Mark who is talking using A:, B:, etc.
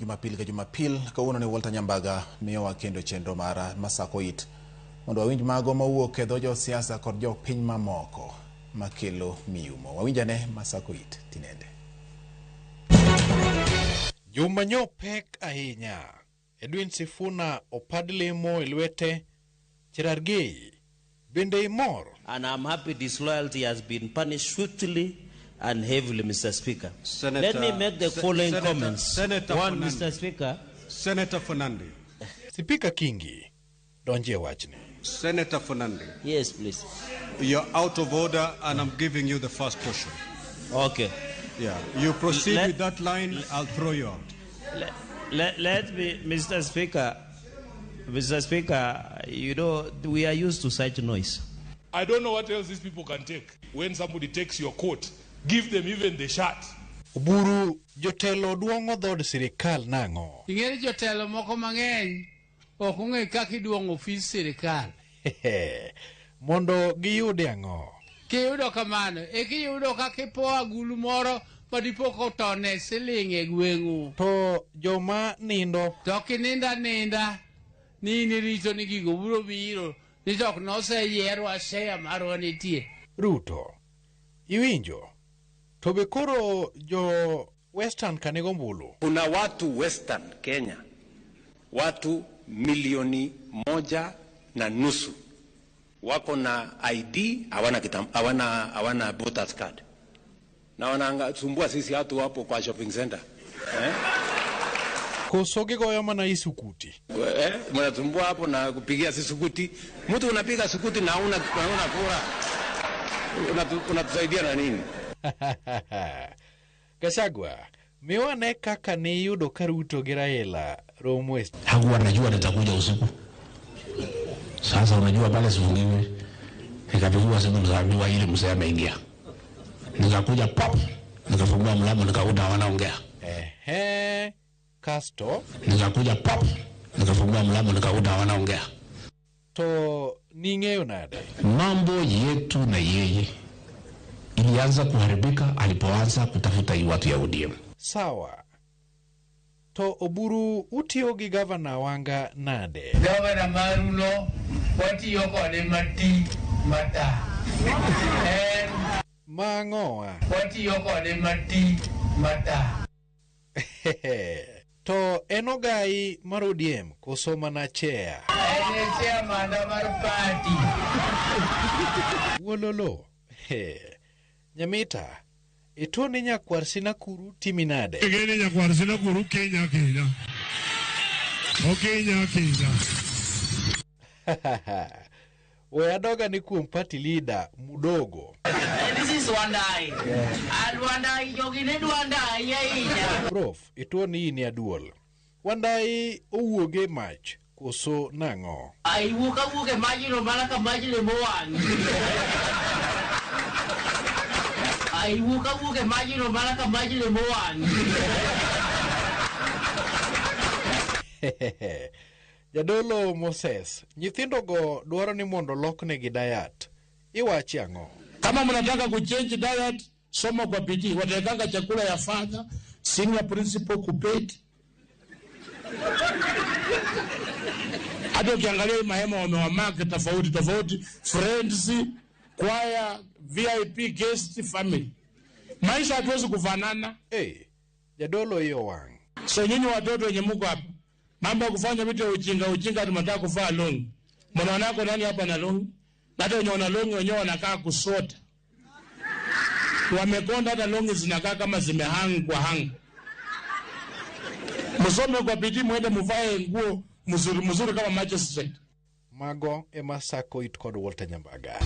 A: Jumapil ka Jumapil, kawuono ni Walter Nyambaga miyowa kendo chenro mar Masako It mondo wawinj mago mawuok e dho josiasa kod jopiny mamoko makelo miyumo. Wawinjane Masako It tinende.
B: Juma nyo pek ahinya. Edwin Sifuna opad lemo e lwete. Cherargei, bende imor?
C: And I'm happy disloyalty has been punished swiftly and heavily, Mr. Speaker.
D: Senator,
C: Let me make the following
D: Senator,
C: comments.
D: Senator
C: One,
D: Fernandi.
C: Mr. Speaker.
D: Senator Fernandi.
B: Sipika Kingi, donjie wachni.
D: Senator Fernandi.
C: Yes, please.
D: You're out of order and I'm giving you the first portion.
C: Okay.
D: Yeah. You proceed with that line, I'll throw you out.
C: Let me, Mr. Speaker, Mr. Speaker, you know, we are used to such noise.
E: I don't know what else these people can take. When somebody takes your coat, give them even the shirt.
B: Oburu jotelo duong'o dhood sirikal nang'o?
F: Ing'e ni jotelo moko mang'eny ok ong'e kaka iduong'o ofis sirikal.
B: Mondo giyudi ang'o?
F: Kiyudo kamano, e kiyudo kaka ipo agulu moro ma dipo kotone siling' e gweng'u.
B: To joma nindo.
F: To kininda ninda ni in irito ni gigo biro biro ni to ok noseyierwa share marwa nitie.
B: Ruto, iwinjo? To be koro jo Western kanego ombulu?
G: Kuna watu Western Kenya, watu milioni 1.5 wako na ID, hawana voters card. Na wanasumbua sisi watu hapo kwa shopping center.
B: Koso gigoyo mana isukuti.
G: Mnasumbua hapo na kupigia sisi sukuti. Mtu unapiga sukuti na hauna kura. Unatusaidia na nini?
B: Gachagua, miwane kaka ni yudo ka Ruto gi Raila romo e
H: Hakuwa anajua nitakuja usiku. Sasa unajua pale sifungiwi. Nikapigiwa simu nikaambiwa ile mzee ameingia. Nikakuja pop, nikafungua mlango nikakuta wanaongea.
B: Ehe, kasto.
H: Nikakuja pop, nikafungua mlango nikakuta wanaongea.
B: To ning'eyo nade?
H: Mambo yetu na yeye ilianza kuharibika alipoanza kutafuta hii watu ya ODM.
B: Sawa. To Oburu utiyo gi gavana Wanga nade?
F: Gavana maruno watiyo kode mati mata. En
B: mang'owa.
F: Watiyo kode mati mata.
B: To en ogai mar ODM koso mana chair?
F: En e chairman mar party.
B: Wololo. Nyamita, ituo ni nyakwar Sinakuru timi nade?
I: Ingeni nyakwar Sinakuru Kenya Kenya. O Kenya Kenya.
B: We adoga ni kuom party leader Mudogo.
J: This is Wandai. And Wandai jogi ne Wandai ahinya.
B: Prof, ituo ni in aduol. Wandai owuoge mach koso nang'o?
J: Ai wuok awuok e majno mana ka majno mowang'. Ai wuok awuok e majno mana ka majno mowang'.
B: Jadolo Moses, nyithindogo dwaro ni mondo loknegi diet. Iwachi ang'o?
H: Kama mnataka kuchange diet, soma kwa bidii. Watekanga chakula ya father, senior principal kupeti. Hata ukiangalia hii mahema wamewamark tofauti tofauti, friends, choir, VIP, guest, family. Maisha hatuwezi kufanana.
B: Hey, jadolo hiyo wang'.
H: So nyinyi watoto wenye mko hapa, mambo ya kufanya vitu ya ujinga ujinga, tunataka kuvaa longi. Mnaonako nani hapa na longi? Na hata wenye wana longi wenyewe wanakaa kusota. Wamekonda hata longi zinakaa kama zimehang kwa hang. Msome kwa bidii mwende mvae nguo mzuri mzuri kama magistrate.
B: Mago ema sako it kod Walter Nyambaga.